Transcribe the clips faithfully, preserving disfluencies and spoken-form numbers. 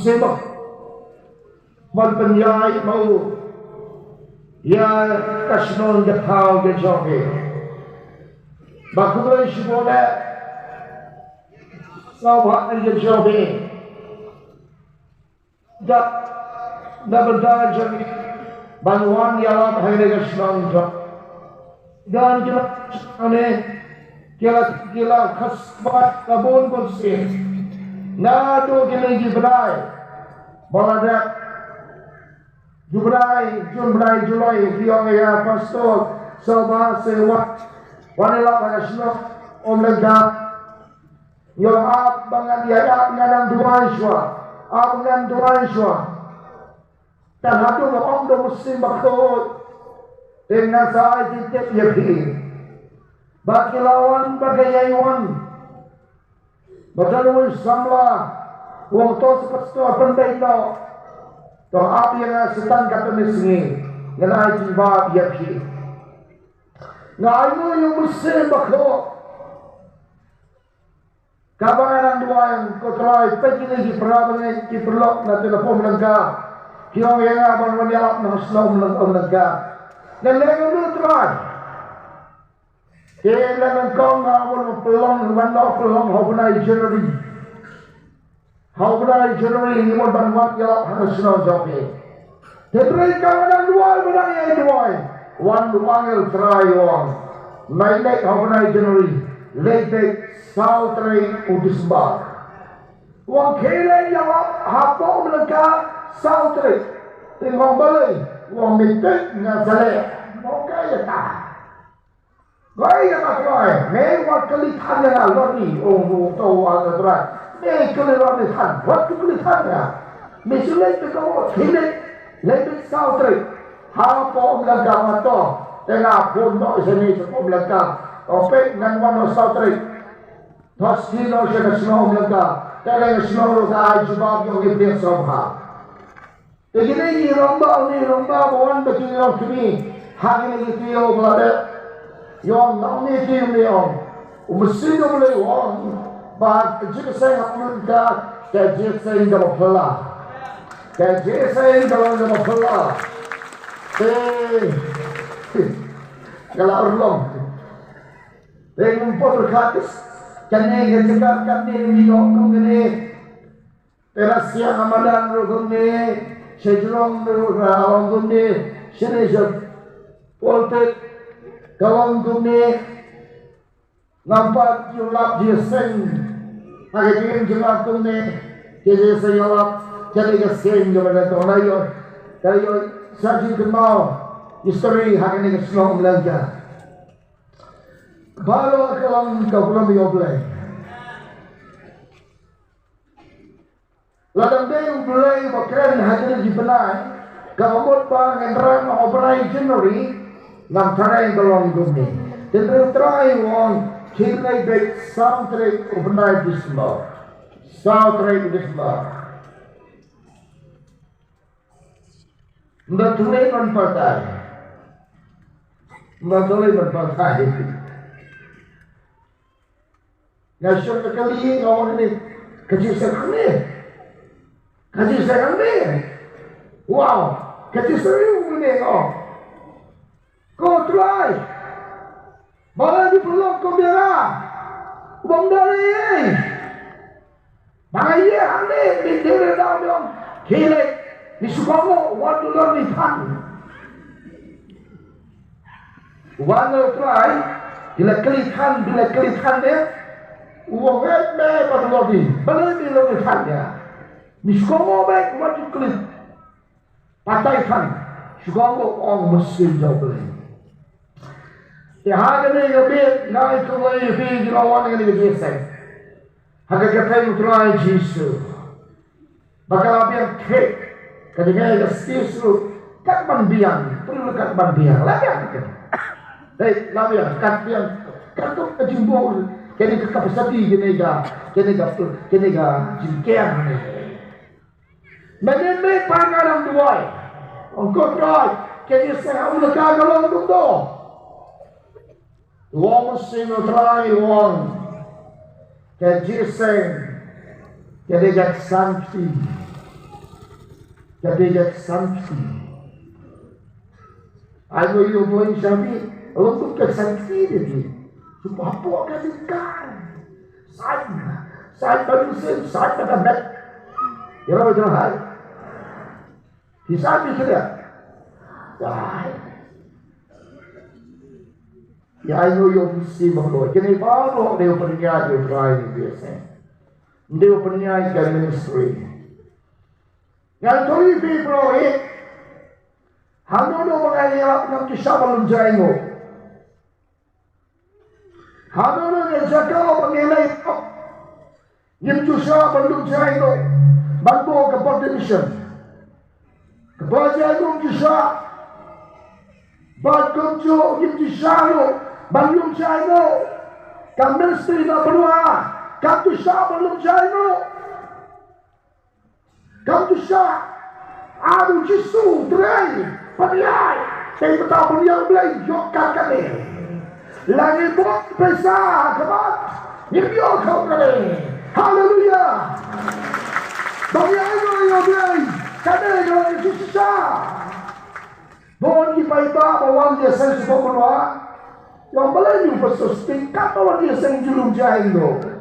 Sibak ban pynïaid ma u ïa ka shnong ka thaw ka jong phi. Ba khublei shibun eh. Sngewbha ïa ka jong phi. Da da bynta jong ngi ban wan ïalap ha ka shnong jong. Don ki la, ki la, ki la khas ba la bun bun sien. Naduh kine ki bnai ba la dep, Jun bnai, Jun bnai July, ki ong ïa pastor, sngewbha sa wan, wan ïalap ha ka shnong Umlynka. Ïa ap ba ngan ïa ap, ngan nang duwai shuwa, ap ngan duwai shuwa. Tang haduh ba ong da u Mynsiem Bakhuid. Te ngan sa ai jingtip ïa phi ba ki la wan bad ka ïai wan. Ba don uwei u samla u ong, to sa pastor pynbeit noh. To ap ïa nga sa tang katto katne sngi, ngan ai jingbam ïa phi. Nga ainguh ïa u Mynsiem Bakhuid. Kaba nga nang duwai, ko Trai, peit kine ki para bangeit, ki paralok na ka shnong Umlynka. Ki ong ïa nga ban wan ïalap na ka shnong Umlynka. Ngan leh kumno, Trai? Te la nyngkong nga wan pynlong, wan noh pynlong ha u bnai January. Ha u bnai January ngi wan ban wan ïalap ha ka shnong jong phi. Te hynrei ka wan duwai, wan ïa duwai, wan duwai, u angel Trai u ong, nai leit ha u bnai January, leit beit saw tarik u December. U ong khie leit ïalap hapoh Umlynka saw tarik. Te nga ong balei? U ong me tip nga sa leh. Nga ong kaei kata? Wei kata Trai, me wat kylli than ïa nga, Ronnie, ong u to u angel Trai. Me kylli Ronnie than, wat kylli than ïa nga. Me shu leit beit, ko khie leit, leit beit saw tarik. Hapoh Umlynka. Nga to, te nga phone noh shane shapoh Umlynka. To peit ngan wan noh saw tarik. To sdie noh sha ka shnong Umlynka. Te lei ka shnong ruh ka ai jubab ïa ngi, pdiang sngewbha. Te kine ki rangbah, une rangbah ba wan bad ki rangbah ha kine ki taïew ba la dep. Ïa nga, une taïew, une ong, u Mynsiem U Blei u ong ba ka jingïaseng ha Umlynka ka jingïaseng kaba phylla. Ka jingïaseng kaba, kaba phylla. Te ka la urlong. Te ngim pat pyrkhat kane ka jaka, kane ngi ïoh kum kane. Te na Siang ha madan ruh kumne, sha jrong ruh ka long kumne, shane sha pulpit ka long kumne. Ngam pat ïoh lap jingïaseng ha ka jingim jong nga kumne, ka jingïaseng ïalap, kane ka seng kaba dang tong na ïoh, ka ïoh sa jingkynmaw history ha kane ka shnong Umlynka. Baroh ka long ka burom ïa U Blei. Lada ym dei U Blei uba kren ha kine ki bnai, kaba mut ba ngan rah ha u bnai January, ngam tharai ba long kumne. Te U Trai u ong, khie leit beit saw tarik u bnai December. Saw tarik u December. Ym da thliew ban batai. Ym da thliew ban batai. Nga shong ka kali, nga ong ne, ka jingïaseng hangne. Ka jingïaseng hangne. Wow, ka jingïaseng hangne, nga ong. Ko Trai, ba la dei pynlong kum ïa nga, u bym don ei ei. Ba nga ïa hangne, me dei re dau me ong, khie leit, me shu kohnguh, wat du lor ni than. Wan U Trai, ki la kylli than, ki la kylli than de. U ong, eh, me ba lor di, balei me lor di than de? Me shu kohnguh beit, wat ju kylli. Batai than, shu kohnguh, ong Mynsiem jong U Blei. Te ha kane ka miet, nga ai khublei ïa phi ki nongwan kane ka jingïaseng. Ha ka kyrteng U Trai Jisu. Ba ka la biang thik, ka jingeh ka shisha ruh, kat ban biang, pyrshah kat ban biang, la biang thik. Dei, la biang, kat biang, katkum ka jingbor, kane ka capacity, kane ka, kane ka, kane ka jingkieng ne. Mynnin miet pat nga dang duwai. Ong ko Trai, ka jingïaseng ha Umlynka ka long kumto. U ong Mynsiem U Trai, u ong, ka jingïaseng ka dei ka kti. Ka dei ka san kti. Ai no ïoh blei sha phi, ong kum ka san kti de phi. Shu hapoh ka jingkar. San, san ba mynsiem, san ba ka met. Ïa ba jong hai. Phi san phi kren. Ai. Ïa ai no ïoh mynsiem ba kloi. Kine ba kloi de u pynïaid ïa u trai ni biasa. Nde u pynïaid ka ministry. Ngan kylli phi baroh hi. Hangno ba ngi ïalap ngim ju shah ban lum jaiñ noh? Hangno nga jaka ba ngi leh noh? Ngim ju shah ban lum jaiñ noh. Ban buh ka bad division. Ka bad jaiñ noh ngim ju shah. Bad kumjuh ngim ju shah noh ban lum jaiñ noh. Ka ministry na bynta kam ju shah ban lum jaiñ noh. Kam ju shah. Adu Jisu trei pynïaid. Te mynta pynïaid Blei ïoh kat kane. Lane bok pisa kabat. Ngim ïoh kau kane. Haleluya. Bang ïa ïoh ïoh Blei. Kane ïoh Jisu shah. Bon ki paidbah ba wan ïa seng sbok mynwa. Ïoh Blei ïoh pynsos tingkat ba wan ïa seng ju lum jaiñ noh.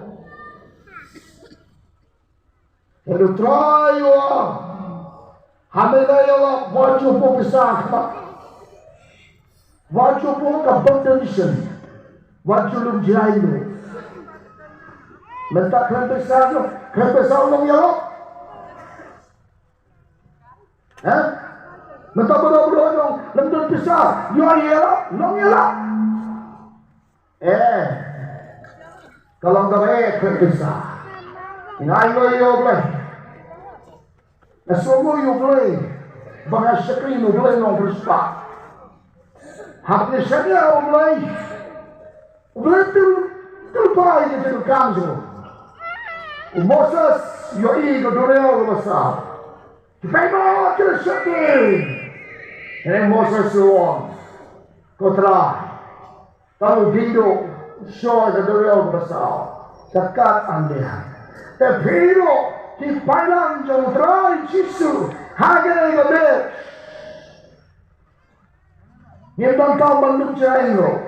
Hynrei u Trai u ong, ha me da ïalap wat ju buh pisa khmat. Wat ju buh ka bad division. Wat ju lum jaiñ noh. Mynta kren pisa noh, kren pisa u long ïalap. Ha? Mynta baroh baroh u long, lem don pisa, ïoh ïalap, long ïalap. Eh. Ka long kaba eh kren pisa. Nga ïoh ïoh Blei. Nga sngew ïoh Blei. Ba nga shakri ïoh Blei long pisa. Hap ngi shaniah ïoh Blei. U Blei te u, te u pynpaw ïa ka jingkam jong u. U Moses ïohi ka duriaw kaba saw. Ki paidbah ki la sheptieng. Hynrei Moses u ong, ko Trai, tang u Blei u shoi ka duriaw kaba saw. Ka kat ynda te phi ruh ki paidlang jong u Trai Jisu ha kane ka miet. Ngim don tang ban lum jaiñ noh.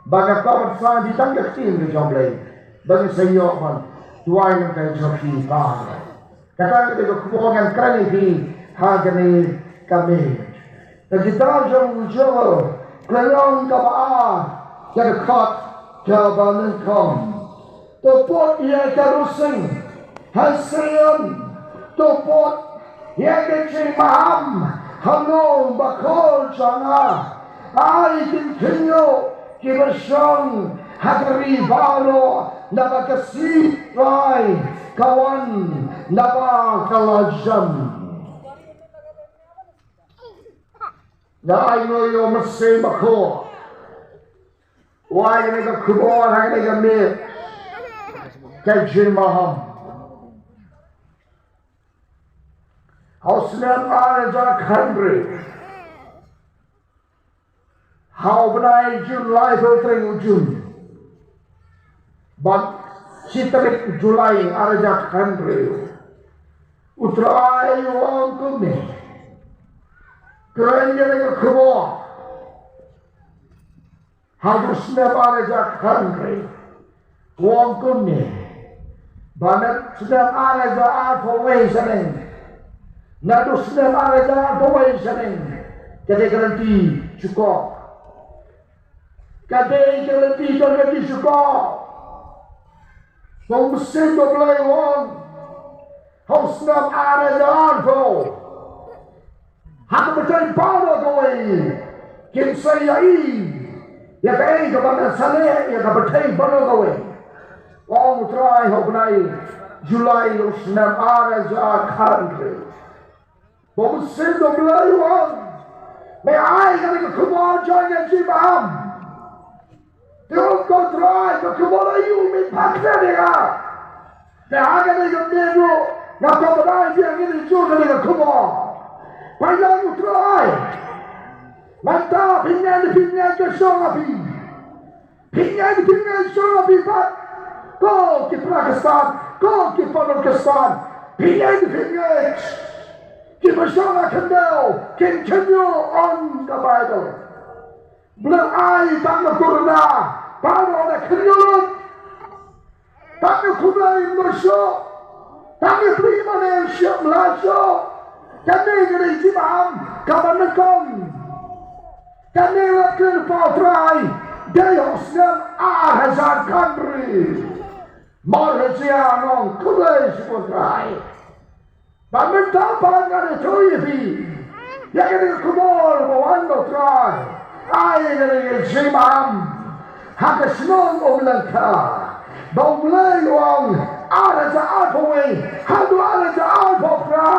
Ba ka kor sa di tang ka ktien ka jong Blei. Ba ngi sa ïoh ban duwai nangta jong phi ba. Kata ka dei ka khubor ngan kren ïa phi ha kane ka miet. Ka kitab jong u Joel, ka lynnong kaba ar, ka dkhot kaba nyngkong. To put ïa ka rynsan ha Zion, to put ïa ka jingmaham ha u nongbakor jong nga. Ai kin kynnoh kiba shong ha ka ri baroh, naba ka sngi Trai ka wan, naba ka la jan. Nga ai nguh ïa u Mynsiem Bakhuid. Wat ïa kane ka khubor ha kane ka miet ka jingmaham. Ha u snem ar hajar khathynriew, ha u bnai Jun, laiphew tarik u Jun, bad shi tarik July ar hajar khathynriew, u Trai u ong kumne, kren ïa kane ka khubor. Ha u snem ar hajar khathynriew, u ong kumne, ba na u snem ar hajar arphew wei shaneng, na u snem ar hajar arphew wei shaneng, ka dei ka lynti jukok. Ka dei ka lynti jong ka jingshukor. Ba u Mynsiem Blei u ong, ha u snem ar hajar arphew, ha ka pyrthei baroh kawei kin sa ïohi ïa kaei kaba ngan sa leh ïa ka pyrthei baroh kawei. U ong u Trai ha u bnai July u snem ar hajar khathynriew. Ba u Mynsiem Blei u ong, me ai kane ka khubor jong ka jingmaham. Te ong ko Trai, ka khubor aïu me phah ïa nga? Te ha kane ka miet ruh nga kwah ban ai ïa ngi ïa kane ka khubor. Pynlong, u Trai, mynta phi ngeit, phi ngeit ka shong ha phi. Phi ngeit, phi ngeit shong ha phi pat. Ko ki para Khristan, ko ki para Khristan, phi ngeit, phi ngeit. Ki ba shong ha khyndew kin continue on ka Baibl. Blei ai tang na corona, Baibl na khyndew lut. Tang na khyndew lut shuh. Tang na pli ma ne shuh mla shuh. Kane ka dei jingmaham kaba nyngkong. Kane la kren pa Trai dei ha u snem ar hajar khyndai. Mar hajar nong khyndew shuh pa Trai. Ba mynta pat ngan ïathuh ïa phi ïa kane ka khubor ba wan na u Trai. Ai kane ka jingmaham ha ka shnong Umlangkha. Ba U Blei u ong ar hajar arphew wei haduh ar hajar arphew phra.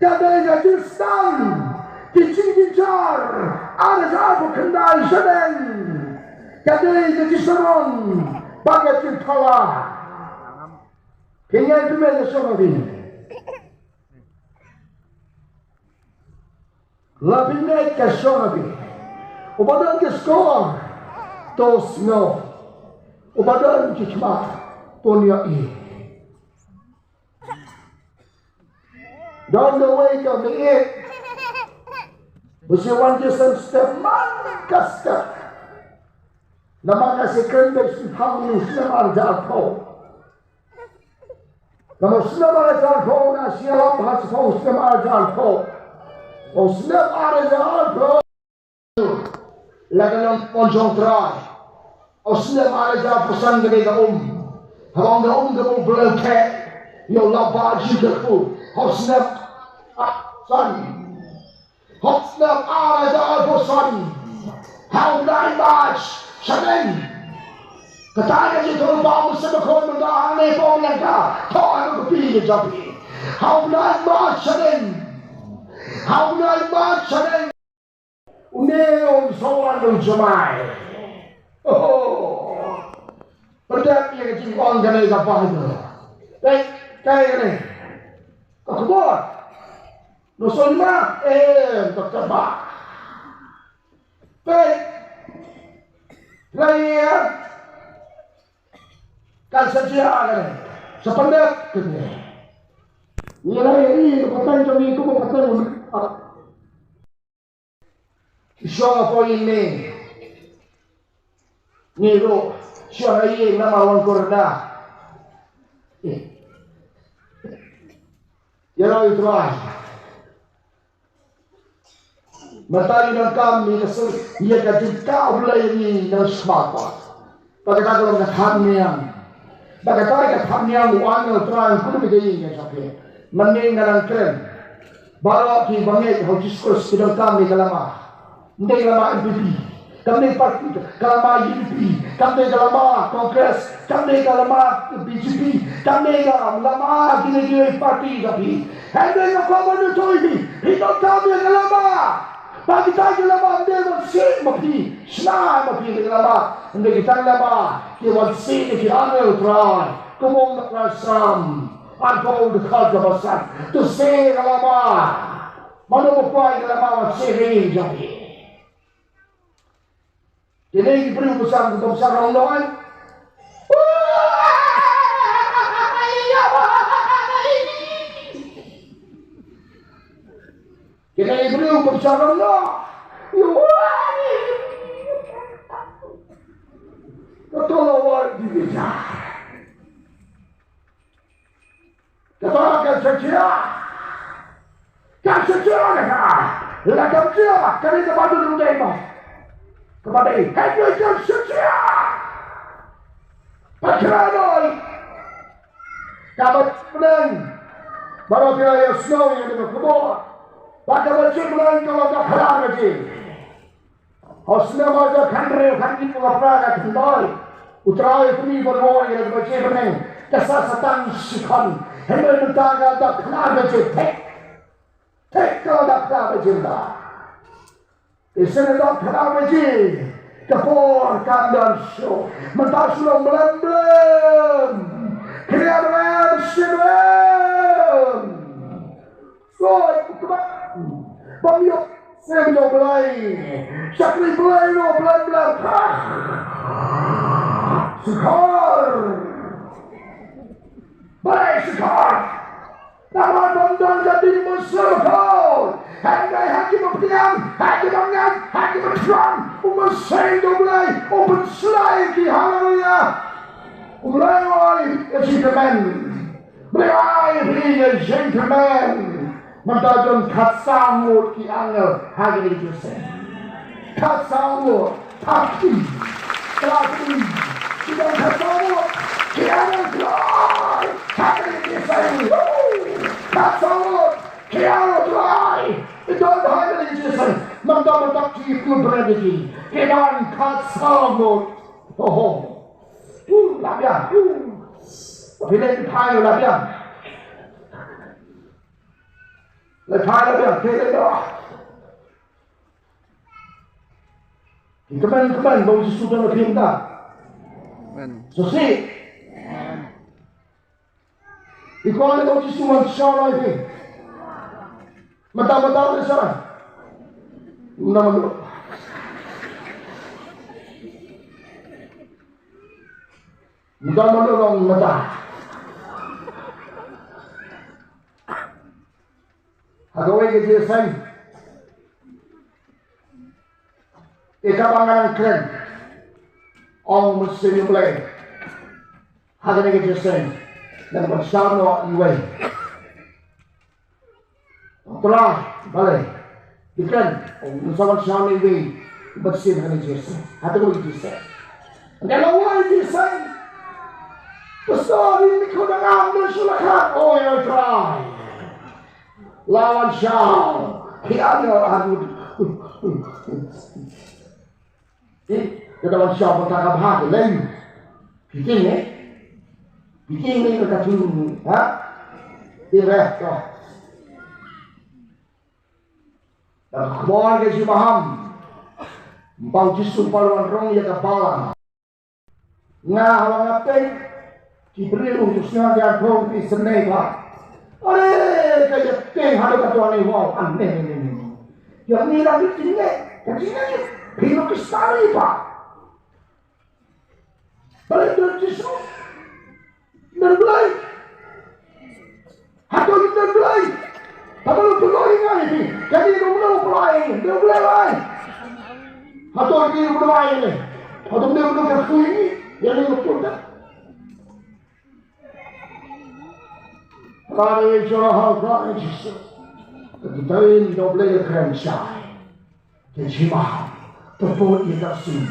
Ka dei ka jingsdang ki jingjynjar ar hajar arphew khyndai shaneng. Ka dei ka jingsarong bad ka jingphala. Phi ngeit, phi ngeit ka shong ha phi. La phi ngeit ka shong ha phi. Uba don ki shkor to sngew. Uba don ki khmat to ïohi. Don kawei ka meiñ ba shu wan jingïaseng step man ka step. Namar nga shu kren beit shu thang u snem ar hajar arphew. Namar u snem ar hajar arphew nga shu ïalap ha shu thang u snem ar hajar arphew. U snem ar hajar arphew la ka long pon jong Trai. U snem ar hajar arphew san ka dei ka um. Haba ong ka um ka mut ba la theh ïa u laba jingkyrkhu. U snem ar hajar arphew san. Hop snem ar hajar arphew san. Ha u bnai March shaneng. Kata ka jingthoh ba u snem khon mynta hangne ba u lengka. Thoh ha ka pi ka jong phi. Ha u bnai March shaneng. Ha u bnai March shaneng. Une u sowan u jemai. Oh. Pyndet ïa ka jingong kane ka Baibl. Peit, peit kane. Ka khubor. Nusoi ma, em, ka kaba. Peit. Lai ya. Kan sa jia kane. Sa pyndet kane. Ngi lai ïa ka pateng jong ngi kum ka pateng. Shong ha poi ine. Ngi ruh shong ha ine namar wan korda. Ïa la u Trai. Mynta ngi donkam ïa ka sur ïa ka jingkah U Blei ngi nang sma pa. Ba kata ka long ka thad niam. Ba kata ka thad niam u angel Trai kum ka ïing ka jong phi. Mynne nga dang kren. Baroh ki bangeit ha u Jisu Khrist ki donkam ïa ka lama. Ym dei ka lama N P P. Kam dei party ka lama U D P. Kam dei ka lama Congress. Kam dei ka lama B J P. Kam dei ka lama kine ki party ka phi. Hynrei nga kwah ban ïathuh ïa phi. Phi donkam ïa ka lama. Ba kita ki lama ym dei ban sih ma phi. Shna ma phi ïa ka lama. Hynrei kita ki lama ki wan sih ïa ki angel Trai. Kumno na Trai Salm arphew dkhot kaba san. To seh ïa ka lama. Mano ba kwah ïa ka lama wan seh ïa ka ïing jong phi. Kine ki briew ba shah, ba shah rong noh. Kine ki briew ba shah rong noh. Ka to la war di ka. Kata kan sa jia. Kan sa jia kata. La kan jia, kan ïa kaba dei ruh dei mo. Kaba dei, hynrei kan sa jia. Pat khlem dei. Kaba pyneng. Baroh phi la ïohsngew ïa kane ka khubor. Ba kaba jingpyneng ka la dap phla ka jing. Ha u snem ar hajar khathynriew, khathynñiew, khathynriew, khathynriew. U Trai u pyni ban roi ïa kaba jingpyneng. Ka sa sa tang shi khon. Hynrei mynta ka dap phla ka jing thik. Thik ka dap phla ka jing da. Isynei dap phla ka jing. Ka por kam don shuh. Mynta shu long blem blem. Khyndiat blem, shi blem. Soi u kmen. Bym ïoh seng jong Blei. Shakri Blei ruh blem blem. Shukor. Blei shukor. Namar ba ym don ka dei mynsiem bakhuid. Hynrei ha ki ba pdiang, ha ki ba ngeit, ha ki ba thrang, u mynsiem jong U Blei u pynslai ïa ki. Haleluya. U Blei u ai ka jingkyrmen. U Blei u ai ka jingkyrmen. Mynta don khatsaw ngut ki angel ha kane ka jingïaseng. Khatsaw ngut. Thirty. Thirty. Ki don khatsaw ngut ki angel Trai ha kane ka jingïaseng. Woo! Khatsaw ngut ki angel Trai ki don ha kane ka jingïaseng. Mynta mynta ki pynbna ïa ki. Ki don khatsaw ngut. Oho. Uh, la biang. Uh. Phi leit phai la biang. Leit phai la biang. Phi leit la. Kmen, kmen ba U Jisu u don ha phi mynta. Amen. Sngewsih. Amen. I kwah leh ba U Jisu un wan shah noh ïa phi. Mynta, mynta u leit shah. Mynta, mynta. Mynta, mynta, mynta. Ha kawei ka jingïaseng, ïa kaba nga nang kren, ong u Mynsiem U Blei, ha kane ka jingïaseng, nang pynshai noh iwei. Trai, balei? Ki kren, ong, nang sa pynshai noh iwei u mynsiem ha kane ka jingïaseng, ha kane ka jingïaseng. Ngan ong iwei jingïaseng. Pastor, ini ko nang am don shu la khat. Oh, ïa Trai. La wan shaw. Ki angel, aduh. Eh, ka da wan shaw ba ta ka bha ka lei. Phi king eh. Phi king ne ka tu. Ha? Ti reh to. Da ka khmor ka jingmaham. Ba U Jisu u la wan rong ïa ka balang. Nga haba nga peit ki briew ki sngewthuh ki sngewthuh ba, are ka ïa peit haduh kato ani, wow, ane ne ne ne. Ïa ni la ki jingneh, ka jingneh ki phi no ki sari ba. Balei don Jisu? Don Blei. Hato ïa don Blei? Hato ïa don Blei ngai phi? Kane don Blei, Blei, don Blei lai. Hato ïa don Blei ne? Hato ïa don Blei ka phi ni? Ïa ni ka pun ta. Kane ïa jong ha Blei Jisu. Ka dei don Blei ka kren shai. Ka jingmaham. Ka pun ïa ka sin.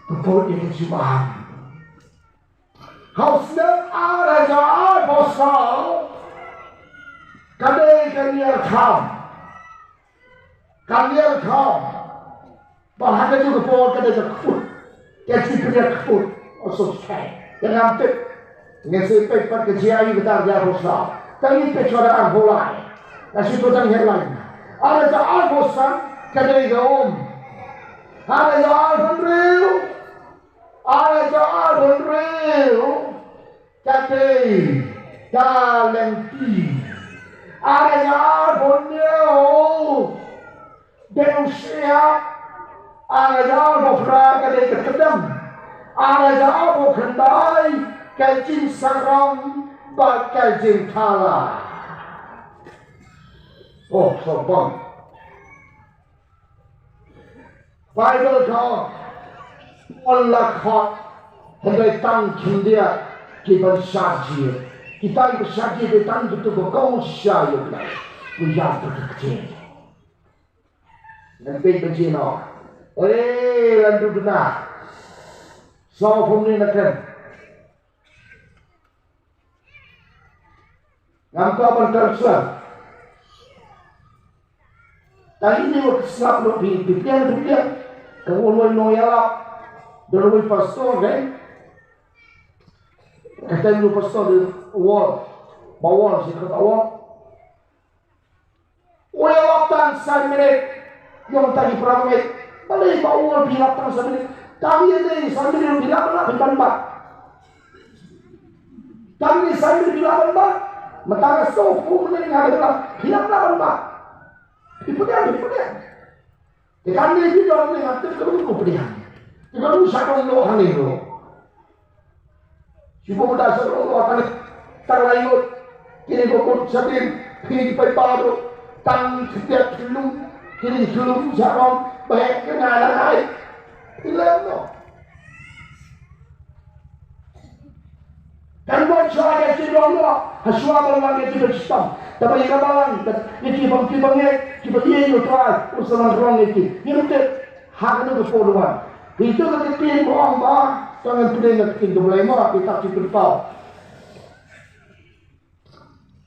Ka pun ïa ka jingmaham. Ha u snem ar hajar arphew saw, ka dei ka niar kham. Ka niar kham. Bad ha kajuh ka por ka dei ka kput. Ka jingpynïar kput. O so kai. Ka ngam tip. Ngan sa peit pat ka jingïaid kata ar hajar arphew saw. Tang ngi peit shuwa da arphew lai. Ka shu to tang headline. Ar hajar arphew san ka dei ka um. Ar hajar arphew hynriew. Ar hajar arphew hynriew ka dei ka lynti. Ar hajar arphew hynñiew dei u shyiap. Ar hajar arphew phra ka dei ka kdem. Ar hajar arphew khyndai ka jingsarong bad ka jingthala. Oh, so bang. Baibl ka ong, u la khot, hynrei tang khyndiat ki ban shah jied. Kita ki ban shah jied dei tang kito kiba kohnguh sha ïa U Blei. Ki ïa ka ktien. Ngan peit ba jin o. Oi, la duna. Sawphew minit na kren. Ngam kwah ban kren shuh. Tang ine wat sngap lut phi, phi pdiang, phi pdiang. Ka wei u nongïalap. Don uwei u pastor, eh. Kata u pastor u wad. Ba wad shi kata wad. U ïalap tang san minit. Ïa tang ïa phra minit. Balei ba u ïalap tang san minit? Tang ïa dei san minit u ïalap, ïalap ban bat. Tang ïa san minit u ïalap ban bat. Mynta ka sawphew minit nga ïalap, ïalap ban bat. Ïa pdiang, ïa pdiang. Te kane phi don ne, nga tip ka ruh u pdiang. Te ka ruh sha dong noh hangne ruh. Shu ba u da sha dong noh hangne tang lai ngut. Kine ba mut shadien, phi paidbah ruh tang khyndiat khyllung, kine khyllung jarom, ba heh kane la ngai. Phi lem noh. Kan wan shuwa ïa ki jong ngi, ha shuwa ba ngi ïa ki ba shitom. Tangba ïa ka balang, ïa ki bym ki bangeit, ki ba ïeit ïa U Trai, u sa wan rong ïa ki. Ngim tip ha kano ka por wan. Ito ka ktien ba ong ba, tang ngan pynlong ka ktien ka Blei mo, ita ki pynpaw.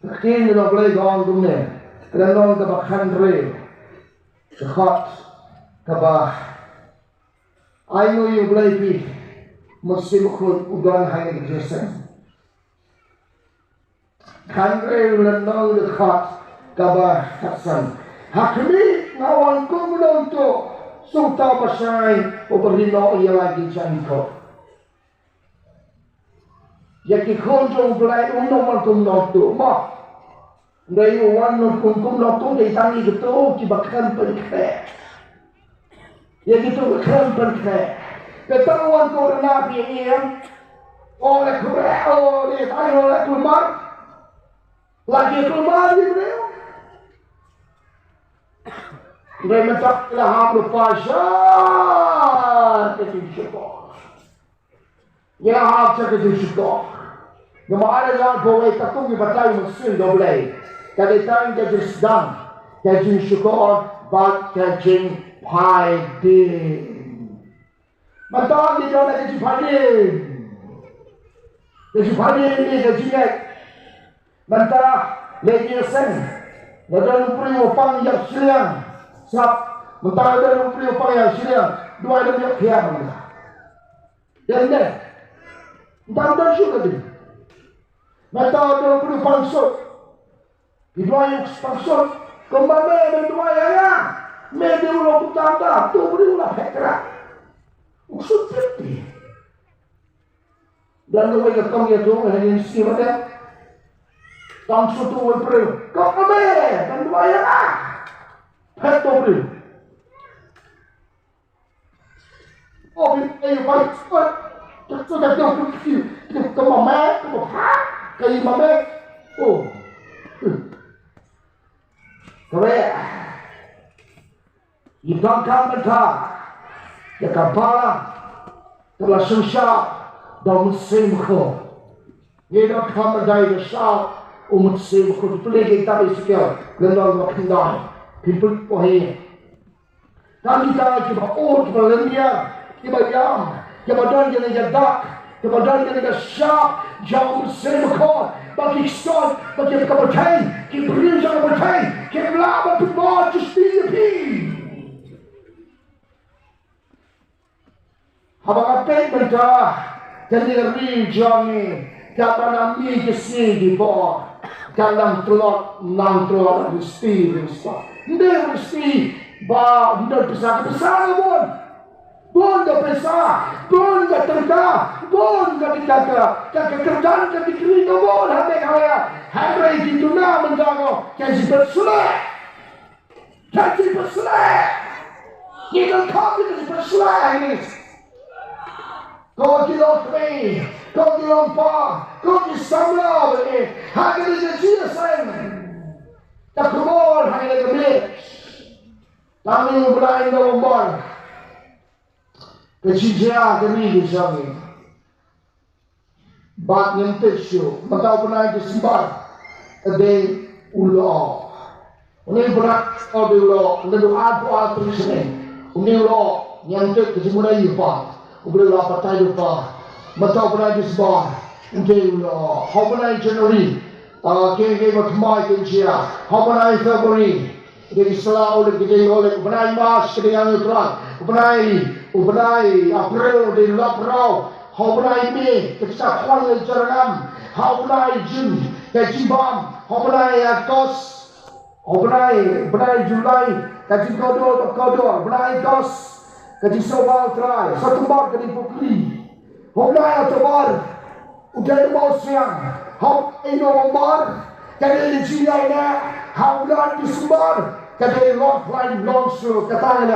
Ka ktien ka Blei ka ong kumne. Ka lynnong kaba khathynriew, ka dkhot kaba Ai nguh ïa U Blei, phi Mynsiem Bakhuid u don ha kane ka jingïaseng. Khathynriew, lynnong, dkhot kaba khatsan. Ha khmih nga wan kum u nongtuh, sngewthuh ba shai, uba ri noh ïa la ki jingkhuid. Ïa ki khun jong U Blei um nym wan kum u nongtuh mo. Hynrei u wan kum, kum u nongtuh, dei tang ïa kito kiba khlem pynkhreh. Ïa kito ba khlem pynkhreh. Te tang wan kum u nongtuh ïa ïa. O le khreh, o le tang, o le kulmar. La ki kulmar ïa u briew. Hynrei mynta la hap lypa sha ka jingshukor. Ngi la hap sha ka jingshukor. Namar ba ngi la ïoh ba wei katkum ki batai mynsiem jong U Blei, ka dei tang ka jingsdang ka jingshukor bad ka jingphaidien. Mynta ngi don ha ka jingphaidien. Ka jingphaidien ne ka jingngeit. Mynta leit ïaseng. Lada don u briew u pang ïap shiliang, sngap. Mynta lada don u briew u pang ïap shiliang, duwai, don ïap khia mynta. Ïa ne. Dang don shuh ka ding. Mynta don u briew pang sut. Ki duwai u pang sut. Kumba me, me duwai ïa nga. Me dei u long kumta kumta. Tu u briew u la phet kra. U sut phet ti. Dang duwai ka tong ïa tu, ïa ni si mate. Tang sut tu u briew. Kumba me, dang duwai ïa nga. Phet tu u briew. Oh, bin, eh, bai, bai. Tu, tu, tu, tu, tu, tu, tu, tu, mame, tu, tu, ha, ka i mame. Oh. Kawei. I donkam mynta. Ïa ka balang. Ka la synshar da u Mynsiem Bakhuid. Ngi donkam mynta ïa ka shah u Mynsiem Bakhuid. Pynleit ïa ka kitab Esekiel. Lynnong ba khyndai. Pynpynpoh ïa. Tang kita kiba ur, kiba lynñiar, kiba ïam, kiba don kane ka dak, kiba don kane ka shah jong u Mynsiem Bakhuid, ba ki kynsan, ba ki ka pyrthei, ki briew jong ka pyrthei, kim lah ban pynbor justice ïa phi. Haba nga peit mynta, kane ka ri jong ngi, katba nang mih ki sngi ki por, ka nang tlot, nang tlot, nang sti, nang sti. Ym dei nang sti ba ym don pisa, ka pisa ka bun. Bun ka pisa, bun ka tyngka, bun ka tyngka, ka, ka kyrdan, ka degree ka bun ha Meghalaya. Hynrei ki duna mynta ko, ka jingpynsleh. Ka jingpynsleh. Ngi donkam ka jingpynsleh hangne. Ko ki longkmie, ko ki longpa, ko ki samla ba ïeit ha kane ka jingïaseng. Ka khubor ha kane ka miet. Tang une u bnai November. Ka jingjia ka ri ka jong ngi. Bad ngim tip shuh, mynta u bnai December ka dei u lyoh. Une u bnai u dei u lyoh, une u dei u arphew ar tarik snem. Une u lyoh, ngim tip ka jingmut aïu pat. U Blei u la batai lypa. Mynta u bnai December u dei u lyoh. Ha u bnai January, ah, kiei kiei baroh thymmai kin jia. Ha u bnai February, Dei ki sla u leit, ki dei u leit, u bnai March, ki dei u Trai. U bnai, u bnai April, dei u lap rau. Ha u bnai May, ka jingkhot leit jyrngam. Ha u bnai June, ka jingbam. Ha u bnai August, ha u bnai, bnai July, ka jingkordor, kordor. U bnai August, ka jingsngewbha u Trai. September, ka dei pukri. Ha u bnai October, u dei u mawsiang. Ha u bnai November, ka dei ka jingïaineh. Ha u bnai December, ka dei longkhlaiñ longsuk. Kata ngi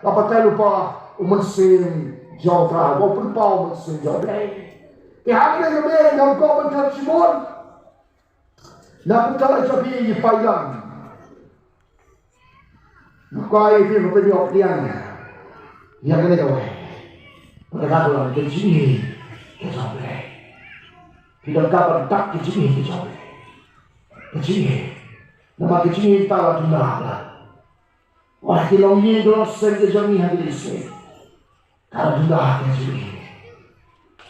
la batai lypa u Mynsiem jong u Trai. Ba u pynpaw u Mynsiem jong u Blei. Te hangne ka dei ngam kwah ban kren shibun. Na pyrthei jong phi i paidlang. Nga kwah ïa phi ban pynïoh pdiang ïa kane kawei. Pyrkhat lang ka jingim ka jong U Blei. Phi donkam ban tap ka jingim ka jong U Blei. Ka jingim. Namar ka jingim ka la duna. Wat ki longïing ki longsem ki jong ngi ha kine ki sngi. Ka la duna ka jingim.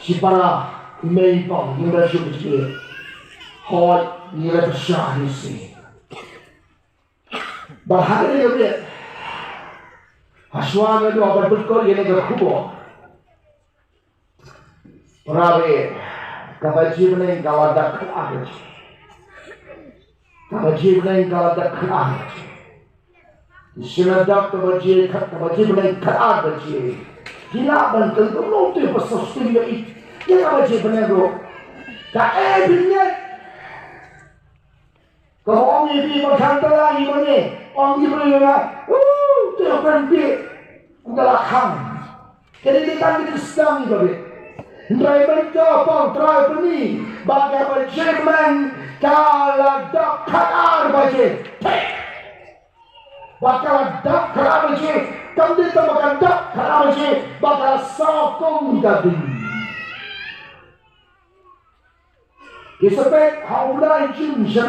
Shipara, i mei i pa, ngi la shu ka jingim. Hooid, ngi la pyrshah ha kine ki sngi. Bad ha kane ka miet, ha shuwa nga dei ban pynkut ïa kane ka khubor. Para baieit, ka baje bneng ka la dap khatar baje. Ka baje bneng ka la dap khatar baje. Shisien la dap ka baje khat, ka baje bneng khatar baje. Ki lah ban kyntu longte ba sa shisien ïa i. Ïa ka baje bneng ruh. Kaei phi ngeit? Ka ong ïa phi ba khang tala ïa ba ngi. Ong ïa ba ngi na. Uh, te ong kan phi. Ka la khang. Ka dei ka dei tang ka dei sdang ïa ba ngi. Hynrei mynta pang trai pynni ba ka baje bneng ka la dap khatar baje. Ba ka la dap khatar baje. Kam dei tang ba ka dap khatar baje. Ba ka la saw kum ka ding. Ki sa peit ha u bnai June sha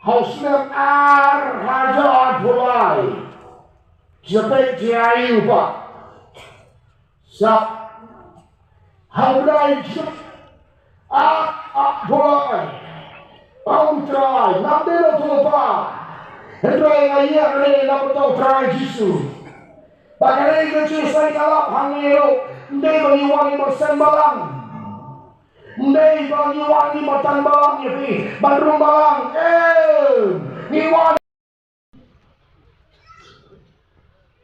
ha u snem ar hajar arphew lai. Ki sa peit jia ïa u ba sa ha u bnai June ar arphew lai. Ong Trai, ngam dei nongthoh lypa, hynrei nga ïeng hangne na bynta u Trai Jisu. Ba ka dei ka jingïaseng ïalap hangne ruh, ym dei ba ngi wan ngi ban seng balang. Ym dei ba ngi wan ngi ban tan balang ïa phi, ban rung balang. Em, ngi wan.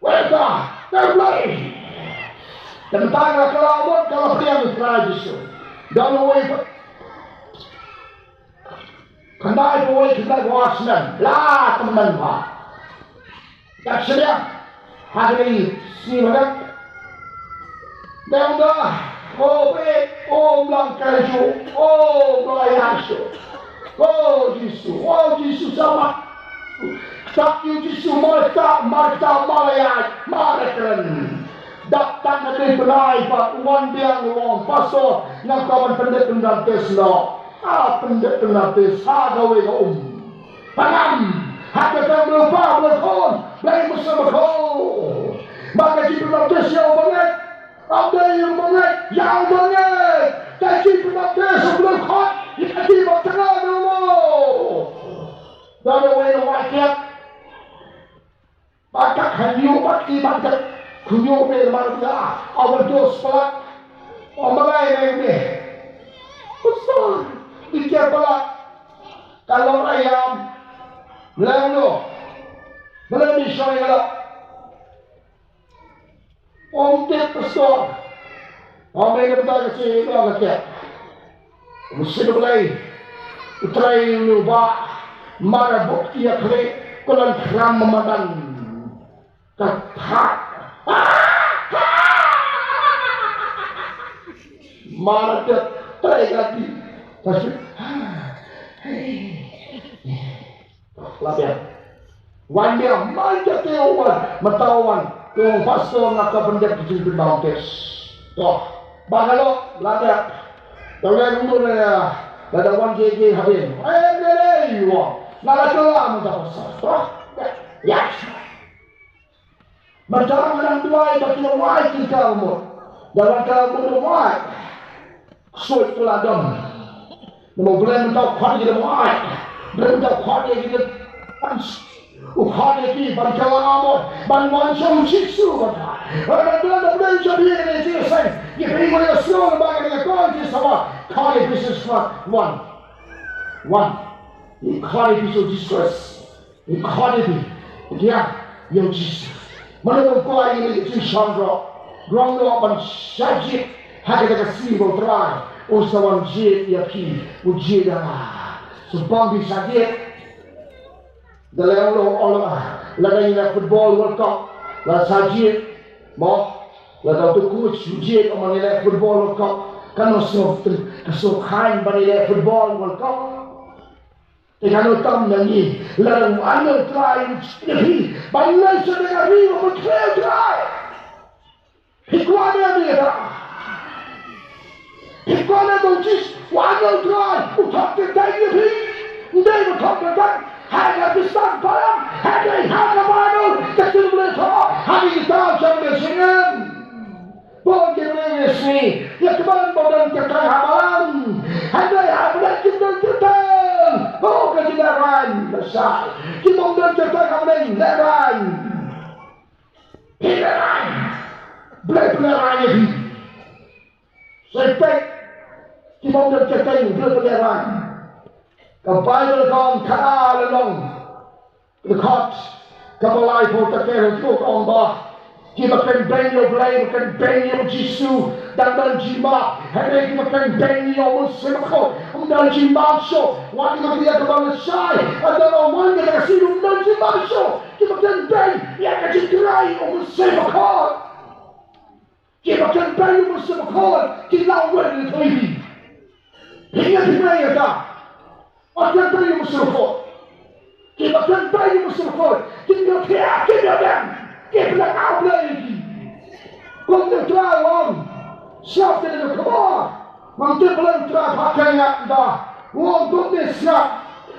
Wei ta, ka Blei. Tang tang ka la mut ka la pdiang Trai Jisu. Don wei pa. Khyndai phew wei, khyndai phew ar snem. La tymmen ba. Dak snem. Ha kane sngi ba dang. Dang da. O be, o mlang kai shu. O mlang ya shu. O Jisu, o Jisu sama. Kata ïa u Jisu mar kata, mar kata, mar ïaid, mar kren. Dap tang ka dei bnai pat, wan biang u ong, Pastor, nga kwah ban pyndep pynbaptis noh. Ah, pyndep pynbaptis ha kawei ka um. Pangam ha kata ka Blei Kpa, Blei Khun, Blei Mynsiem Bakhuid. Ba ka jingpynbaptis ïa u bangeit, ym dei ïa u bangeit, ïa u bangeit. Ka jingpynbaptis u Blei Khun ïa ki ba tnga na u. Da dei wei na wai kiad. Ba ka khynñiuh bad ki bad ka khynñiuh be man ka overdose palat. O malai ne be. Pastor, di kia palat. Ka long ayam. Leng no. Malai ni shoi ka la. Ong tip Pastor. Ong me ne bynta ka shi ïa ka kiad. Mynsiem Blei. U Trai u ba. Mara buk ïa khlieh. Kulan khram madan. Ka thak. Mara dep Trai ka ti. Ka shi. La biang. Wan biang, man ka te wan, mynta wan. Te wan Pastor nga kwah pyndep ka jingpynbaptis. To, ba ka lo, la biang. Te wan mundur na, la da wan je je hadien. Eh, ne ne, wan. Na la kylla mynta Pastor. To, ya. Mynta nga dang duwai ba ki la wai ki ka mut. Da la ka mut wai. Ksuid ka la don. Namar U Blei mynta u khot ïa ki da wai. U Blei mynta u khot ïa ki da, u khot ïa ki ban kylla mut, ban wan sha u Jisu ban khot. Hynrei da U Blei u jop ïa ki da jingïaseng. Ïa phi ngin ïasnoh ba ka dei ka kong jingsawa. Khot ïa ki shisha. Wan. Wan. Ïa khot ïa ki sha u Jisu Khrist. Ngi khot ïa phi, ïa, ïa u Jisu. Mano ba kwah ïa ka jingshong rok, rong rok ban shah jied ha kata ka sngi ba u Trai u sa wan jied ïa phi, u jied ïa nga. Sngewbha phi shah jied. Da lei u la ong, lada ngi leh Football World Cup, la shah jied. Mo, lada uto u coach u jied, ong ba ngi leh Football World Cup, kan ym sngew, kan ym sngew khlaiñ ba ngi leh Football World Cup. Te nga ong tam na ngi, lada u angel Trai u jied ïa phi ban leit sha ka ri ba pyntrei Trai, phi kwah ne em ïa kata? Phi kwah ne ba u Jis, u angel Trai u thok kyrteng ïa phi? Ym dei ba thok kyrteng ha ka Khristan param, hynrei ha ka Baibl ka ktien U Blei thok ha ki kitab jong ka jingim. Bun ki briew ngi sngew ïa ki ban ba don kyrteng ha balang, hynrei ha Blei kim don kyrteng. Oh, ka jinglehraiñ, lashai. Ki bym don kyrteng ha Blei lehraiñ. Phi lehraiñ. Blei pynlehraiñ ïa phi. Sa peit, ki bym don kyrteng Blei pynlehraiñ. Ka Baibl ka ong, ka la long. Dkhot kaba laiphew, ka ktien ka ong ba kiba kynbeiñ ïa U Blei, ba kynbeiñ ïa U Jisu, dang don jingmap. Hynrei kiba kynbeiñ ïa U Mynsiem Bakhuid ym don jingmap shuh. Wat ïa kata, ïa kaba lashai, ynda la wan kata ka sngi ym don jingmap shuh. Kiba kynbeiñ ïa ka jingtrei U Mynsiem Bakhuid. Kiba kynbeiñ ïa U Mynsiem Bakhuid ki la wan ïathuh ïa phi. Phi ïa phi ïa ka. Kiba kynbeiñ ïa U Mynsiem Bakhuid, kiba kynbeiñ ïa U Mynsiem Bakhuid kim ïohthiah, kim ïadem, kim ïalap ïa U Blei ïa ki. Kumne U Trai u ong, sngap ïa kane ka khubor. Ngam tip balei U Trai u phah ïa nga, u ong kumne, sngap.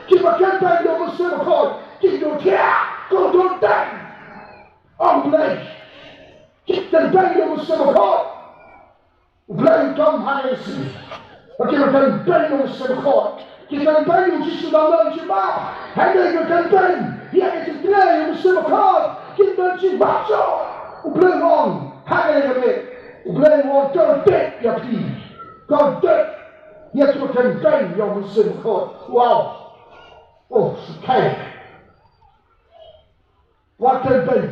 Kiba kynbeiñ ïa U Mynsiem Bakhuid kim ïohthiah, kim ïadem. Ong Blei, ki kynbeiñ ïa U Mynsiem Bakhuid. U Blei u ong ha kane ka sngi ba ki kynbeiñ ïa U Mynsiem Bakhuid, ki kynbeiñ ïa U Jisu, dang don jingmap. Hynrei ki kynbeiñ ïa ka jingtrei U Mynsiem Bakhuid, kim don jingmap shuh. U Blei u ong ha kane ka miet, U Blei u ong, kordit ïa phi, kordit ïa ki kynbeiñ ïa U Mynsiem Bakhuid. Wow. Oh, sngewthuh. Wat kynbeiñ.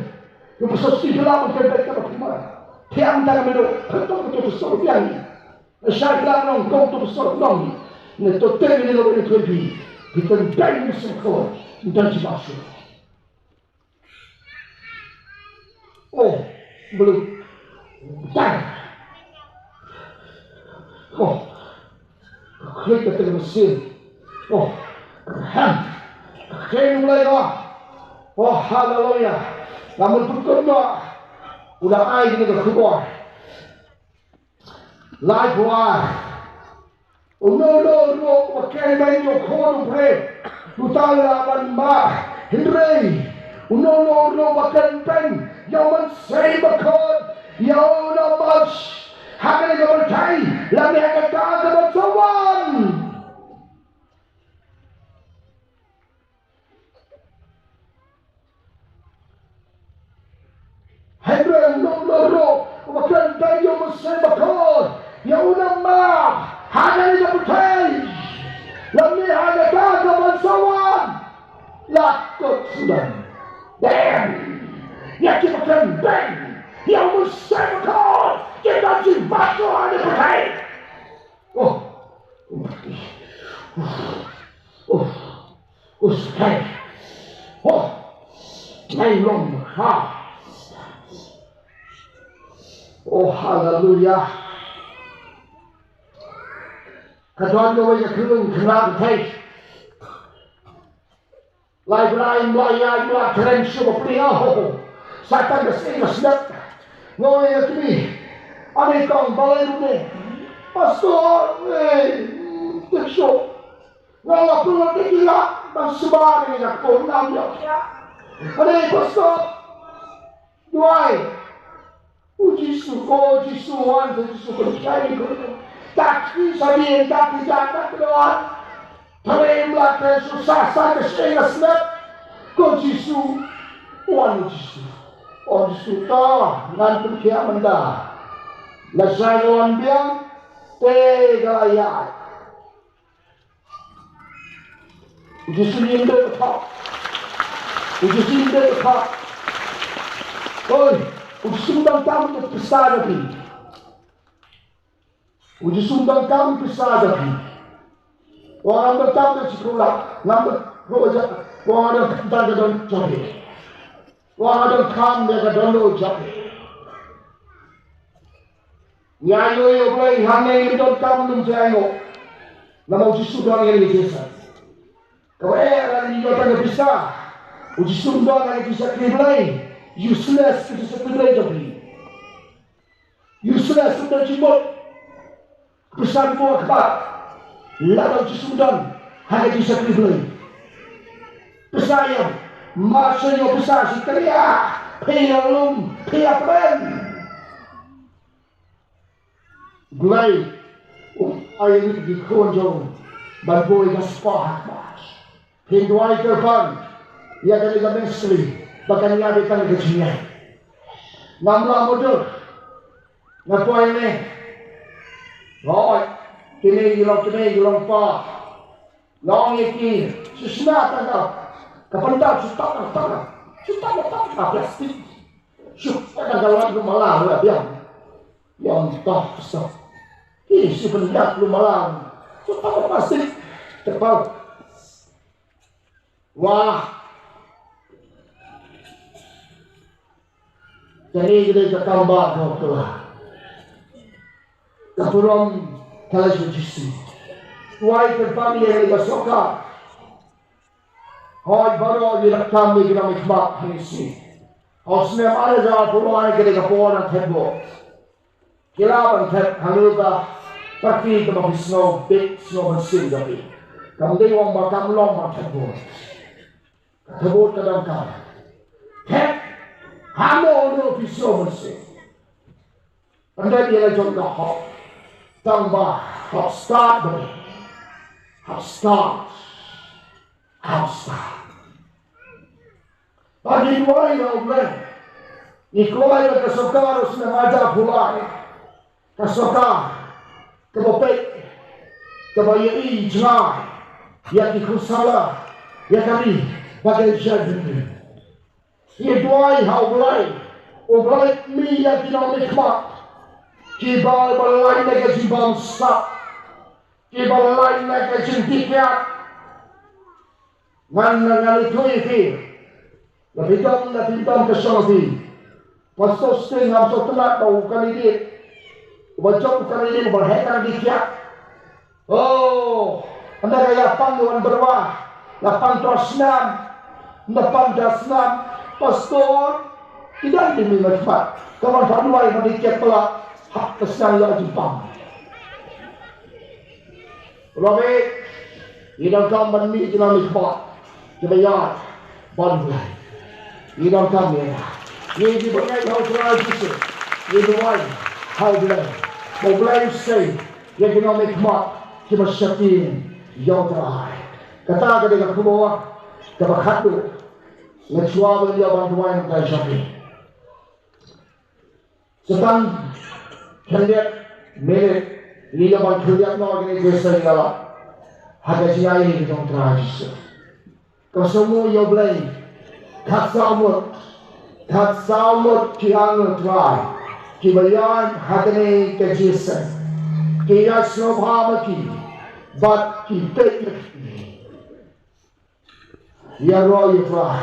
Ïa u pastor Steve Lam, kynbeiñ kaba kumne. Thiang tang mino. Kynbeiñ kaba kumne, pastor biang. Shah Lam nong, kong tu pastor nong. Ne to te mino ne kynbeiñ. Kynbeiñ ni sengko. Dan ji masu. Oh, belum. Tang. Oh. Klik ka teng mesin. Oh. Hem. Klik mulai ka. Oh, haleluya. Namun pun kena. Udah ai ni ka khubor. Lai kuar. Uno lo ro wa ken ben yo khon pre. Uta la ban ba. Hynrei. Uno lo ro wa ken ben. Yo man sei ba khon. Yo na bach. Hakane ka ban tai. La me hakata ka ban sawan. Hynrei u nongdo ruh uba kren beiñ ïa u Mynsiem Bakhuid, ïa u nongmah ha kane ka pyrthei, lymne ha kata ka ban sa wan, la kut sngewdon. Dei ïa kiba kren beiñ ïa u Mynsiem Bakhuid, ki don jingmut ha kane ka pyrthei. Oh. Oh. Oh, stay. Oh. Nai long ha. Oh, haleluya. Ka don kawei ka khyllung khynnah pyrthei. Lai Bnai, Mlai Ïaid, Mlai Kren, shu ba plie, oh. Satan ka seng ka snet. Nga ong ïa kmie, ani kong, balei ruh ne? Pastor, eh, tip shuh. Nga la pynlong te ki la ban sumar ïa nga, ko nam ïa. Ani pastor. Duwai. U Jisu, ko Jisu wan, ko Jisu pynshai ko. Ta ki sa dien, ta ki ja, ta ki wan. Tare mla ke su sa sa ke se na snap. Ko Jisu wan, u Jisu. O Jisu ta ngan pynkhia mynta. La sa wan biang te ga ya. U Jisu ïa ïndeh ka thok. U Jisu ïa ïndeh ka thok. Oi, u Jisu u donkam u pisa da phi. U Jisu u donkam u pisa da phi. Wa ngam donkam da shi phew lak, ngam donkam da, wa ngam donkam da ka don jong phi. Wa ngam donkam da ka don jong phi. Ngi ainguh ïa U Blei hangne, ngim donkam lum jong ainguh. Namar U Jisu don ïa ngi, Jisu. Kaba eh, lada ngi ïoh tang ka pisa, u Jisu um don ha ka jingshakri Blei. Useless ka jingshakri Blei jong phi. Useless, um don jingmut. Pisa ki buh khmat, lada u Jisu um don ha ka jingshakri Blei. Pisa ïa, mar shu ïoh pisa shi taria, phi ïa lum, phi ïa kren. Blei u ai ïa ngi ki khun jong u ban buh ïa ka spah ha khmat. Phin duwai kyrpang ïa kane ka ministry ba kan ïa beit tang ka jingïaid. Ngam lah mutdur, nga poi ne. Hooid, kine ki long kmie, ki long kpa. Long ïa ki, shu shna tang ka, ka pyndap shu tap tang ka, shu tap tang ka plastik. Shu tap tang ka lad ruh mala ruh biang. Ïa tap shu. Ki shu pyndap ruh mala. Shu tap ka plastik. Tepal. Wah. Kane ka dei ka kam ba ka kylla. Ka burom ka la shu jisi. Wai kyrpang ïa ka sorkar. Hooid baroh ngi donkam ïa ki nongmihkhmat hangne shisien. Ha u snem ar hajar arphew lai ka dei ka por ban thep vote. Ki lah ban thep ha ka party kaba phi sngew bit, sngew mynsiem jong phi. Kam dei ong ba kam long ban thep vote. Ka thep vote ka donkam. Thep hano hano phi sngew mynsiem. Pynban ïa la jong ka hok. Tang ba hap start ba. Hap start. Hap start. Ba ngi duwai ïa U Blei. Ngi kwah ïa ka sorkar u snem ar hajar arphew lai. Ka sorkar kaba peit, kaba ïohi jngai ïa ki khusala, ïa ka ri bad ka jaitbynriew. Ngi duwai ha U Blei, U Blei mih ïa ki nongmihkhmat kiba, ba lait na ka jingbamsap, kiba lait na ka jingdih kiad. Ngan, ngan, ngan ïathuh ïa phi. La phi dom, la phi dom ka shong phi. Pastor Sting, ngam sngewtynnat ba u candidate, uba jop u candidate uba heh tang dih kiad. Oh, ynda ka ïa pang ïa u Anbrah, la pang tro snam. Ynda pang tro snam, pastor, ki dang ki mih na khmat. Ka ban pang duwai ban dih kiad pala, hap ka snam ïa jingpang. Rabbi, ngi donkam ban mih ki nongmihkhmat kiba ïaid bad U Blei. Ngi donkam ïa ka. Ngi, ngi bangeit ha U Trai Jisu. Ngi duwai ha U Blei ba U Blei un sei ïa ki nongmihkhmat kiba sheptieng ïa U Trai. Kata ka dei ka khubor kaba khatduh. Nga shuwa ban ïa ban duwai na ka jong ngi. Sa tang khyndiat minit, ngi ïa ban khyndiat noh kine ki seng ïa la ha ka jingaiei ka jong U Trai Jisu. Ka sngewbha ïa U Blei. Khatsaw ngut, khatsaw ngut ki angel Trai kiba ïaid ha kane ka jingïaseng. Ki ïa sngewbha ma ki bad ki peit ïa ki. Ïaroh ïa U Trai.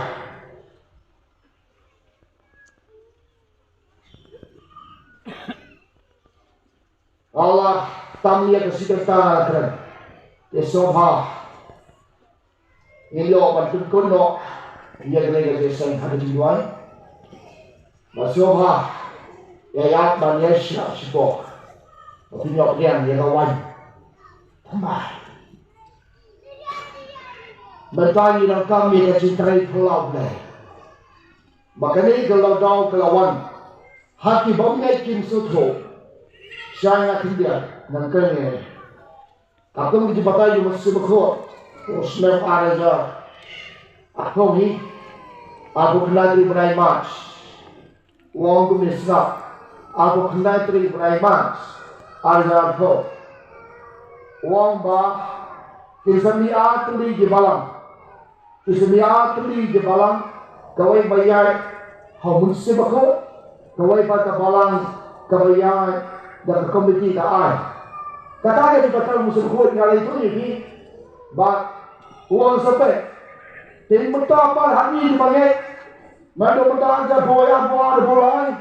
Allah, tam ïa ka secretary kren. Te sngewbha. Ngin ïoh ban pynkut noh ïa kane ka jingïaseng ha ka jingduwai. Bad sngewbha ïa ïa ban ïa shah shipor. Ba phin ïoh pdiang ïa ka waiñ. Thymmai. Mynta ngi donkam ïa ka jingtrei phyllaw Blei. Ba kane ka lockdown ka la wan ha ki bym ngeit, kim sngewthuh. Shai nga khyndiat, ngan kren ïa kane. Katkum ka jingbatai jong u Mynsiem Bakhuid, u snem ar hajar arphew hi, arphew khyndai tarik bnai March, u ong kumne, sngap, arphew khyndai tarik bnai March, ar hajar arphew. U ong ba kin sa mih ar tylli ki balang. Ki sa mih ar tylli ki balang, kawei ba ïaid ha u Mynsiem Bakhuid, kawei pat ka balang kaba ïaid da ka komiti ka aiñ. Kata ka dei kata u Mynsiem Bakhuid, nga la ïathuh ïa phi. Bad u ong sa peit. Te mynta pat ha ngi kiba ngeit, naduh mynta ka boi ar bor ar bor lai,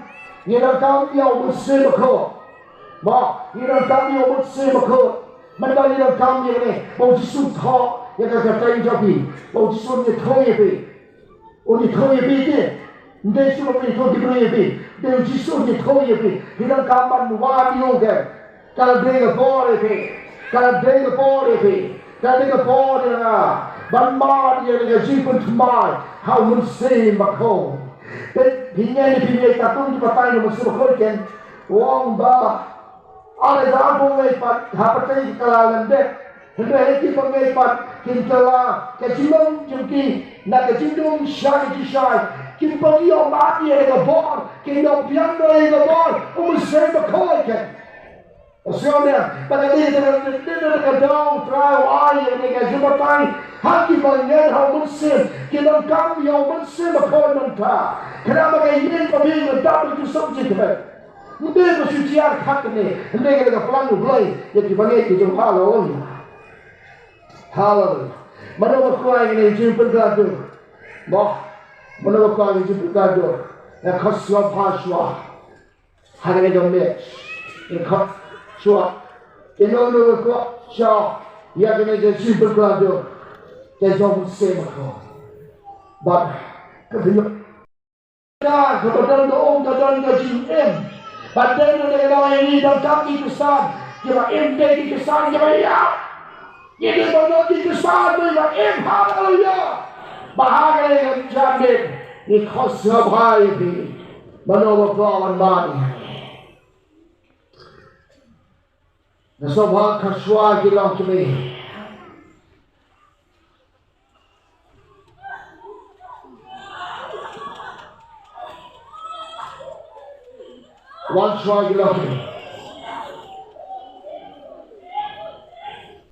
ngi donkam ïa u Mynsiem Bakhuid. Ba ngi donkam ïa u Mynsiem Bakhuid. Mynta ngi donkam ïa kane, ba u Jisu u thoh Ïa ka kyrteng jong phi. Ba u Jisu un ïathuh ïa phi. Un ïathuh ïa phi te. Ym dei shuh ba phi ïathuh ki briew ïa phi. Dei u Jisu un ïathuh ïa phi. Phi donkam ban wad ïa u, ka la dei ka por ïa phi. Ka la dei ka por ïa phi. Ka la dei ka por ïa nga ban mad ïa ka jingpynthymmai ha u Mynsiem Bakhuid. Te phi ngeit ne phim ngeit, katkum ki batai na u Mynsiem Bakhuid, ken, u ong ba, are da bun ngeit pat ha pyrthei ki la lyndet. Hynrei ha ki bangeit pat kin kylla ka jinglong jong ki na ka jingdum sha ka jingshai. Kim pynïoh mad ïa ka bor, kim ïoh biang ïa ka bor u Mynsiem Bakhuid, ken. Ka sngewbha ba ka dei ka dei ka daw Trai u ai ïa kane ka jingbatai ha ki bangeit ha u Mynsiem, ki donkam ïa u Mynsiem Bakhuid mynta. Khnang ba ka ïing ka bym dap da ki suk jingkmen. Ym dei ba shu jia khat kane, hynrei ka dei ka plan U Blei ïa ki bangeit ki jong u. Haleluya. Haleluya. Mano ba kwah ïa kane ka jingpynkhlaiñ dur? Mo, mano ba kwah ïa kane ka jingpynkhlaiñ dur? Ïa ka sngewbha shuwa. Ha kane ka miet, ïa ka shuwa. Ïa no no ka kwah shuwa ïa kane ka jingpynkhlaiñ dur ka jong u Mynsiem Bakhuid. Bad ka dei ka, kaba don ka um, ka don ka jingim. Bad dei na ka daw ïa ngi donkam ki Khristan kiba im, dei ki Khristan kiba ïap. Ngi dei ban long ki Khristan kiba im. Haleluya. Ba ha kane ka janmiet ngi khot sngewbha ïa phi. Mano ba kwah ban mad ïa ngi? Nga sngewbha, kha shuwa ki longkmie. Wan shuwa ki longkmie.